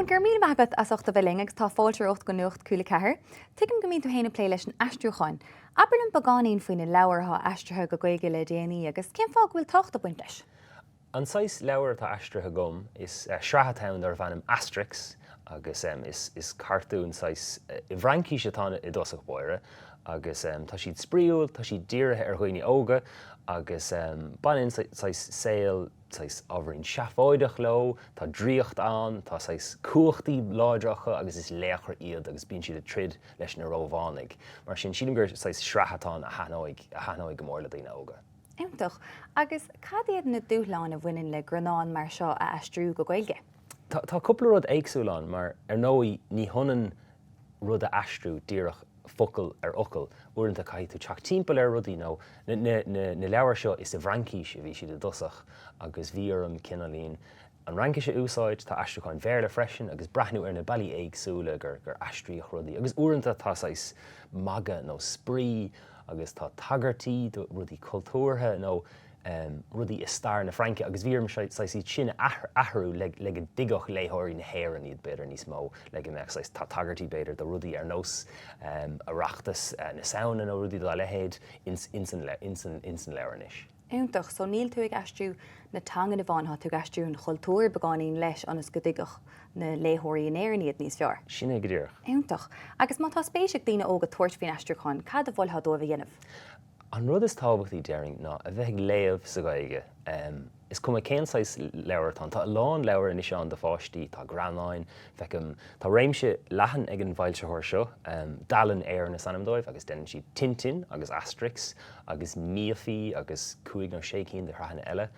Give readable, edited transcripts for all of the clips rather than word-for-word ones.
go raibh míle maith agat as ucht a bheith linn agus tá fáilte romhat go Nuacht Cúla 4. Tuigim go mbíonn tú féin ag plé leis an aistriúchán. Abair liom beagáinín faoi na leabhair atá aistrithe go Gaeilge le déanaí agus cén fáth go bhfuil tábhacht ag baint leis? An saghas leabhar atá aistrithe agam, is sraith atá ann darbh ainm Asterix agus is cartún saghas i bhFraincís atá ann i dtosach báire agus tá siad spraíúil, tá siad dírithe ar dhaoine óga agus baineann saghas saol saghas ábhairín seafóideach leo, tá draíocht ann, tá saghas cumhachtaí láidre acu agus is laochra iad agus bíonn siad ag troid leis na Rómhánaigh. Mar sin, sílim gur saghas sraith atá ann a thaitneoidh, a thaitneoidh go mór le daoine óga. Iontach. Agus cad iad na dúshláin a bhaineann le greannán mar seo a aistriú go Gaeilge? Tá, tá cúpla rud éagsúil ann mar, ar ndóigh, ní hionann rud a aistriú díreach focal ar fhocal. Uaireanta caithfidh tú teacht timpeall ar rudaí nó na, na, na, na leabhair seo is i bhFraincís a bhí siad i dtosach agus bhí orm cineáilín an Fhraincis a úsáid, tá aistriúcháin Bhéarla freisin agus breathnú ar na bealaí éagsúla gur, gur aistríodh rudaí agus uaireanta tá saghas magadh nó spraoi agus tá tagairtí do rudaí cultúrtha nó rudaí i stair na Fraince agus bhí orm saghas iad sin a athrú le le go dtuigfeadh léitheoirí na hÉireann iad b'fhéidir níos mó, le go mbeadh saghas, tá tagairtí b'fhéidir do rudaí ar nós Oireachtas na Samhna nó rudaí dá leithéid ins ins an ins an ins an leabhar anois. Iontach. So níl tú ag aistriú na teangan amháin, tá tú ag aistriú an chultúir beagáinín leis ionas go dtuigfeadh na léitheoirí in Éirinn iad níos fearr. Sin é go díreach. Iontach. Agus má tá spéis ag daoine óga tabhairt faoin aistriúchán, cad a mholfá dóibh a dhéanamh? An rud is tábhachtaí, déarfainn, ná a bheith ag léamh sa Ghaeilge. Is cuma cén saghas leabhar atá ann. Tá a lán leabhar anois ann do pháistí, tá greannáin, feicim, tá réimse leathan ag an bhfoilsitheoir seo, Dalen Éireann is ainm dóibh, agus déanann siad Tintin agus Asterix agus Míofaí agus cúig nó sé cinn de shraitheanna eile.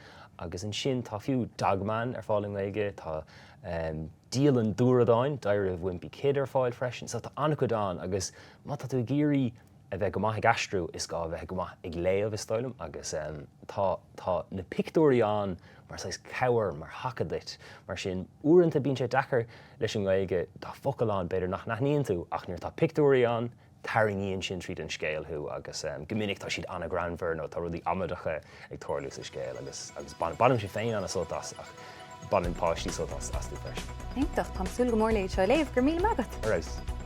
Agus ansin tá fiú Dog Man ar fáil i nGaeilge, tá Dialann Dúradáin, Diary of a Wimpy Kid ar fáil freisin. So tá an-chuid ann agus má tá tú ag iarraidh a bheith go maith ag aistriú, is gá a bheith go maith ag léamh, is dóigh liom, agus tá, tá na pictiúirí ann mar saghas cabhair, mar thaca duit. Mar sin, uaireanta bíonn sé deacair leis an nGaeilge, tá focail ann b'fhéidir nach n-aithníonn tú, ach nuair atá pictiúirí ann, tarraingíonn sin tríd an scéal thú agus go minic tá siad an-ghreannmhar nó tá rudaí amaideacha ag tarlú sa scéal agus, agus bainimse féin an-sult as ach baineann páistí sult astu freisin. Iontach, táim ag súil go mór le iad seo a léamh, go raibh míle maith agat! Ar fheabhas.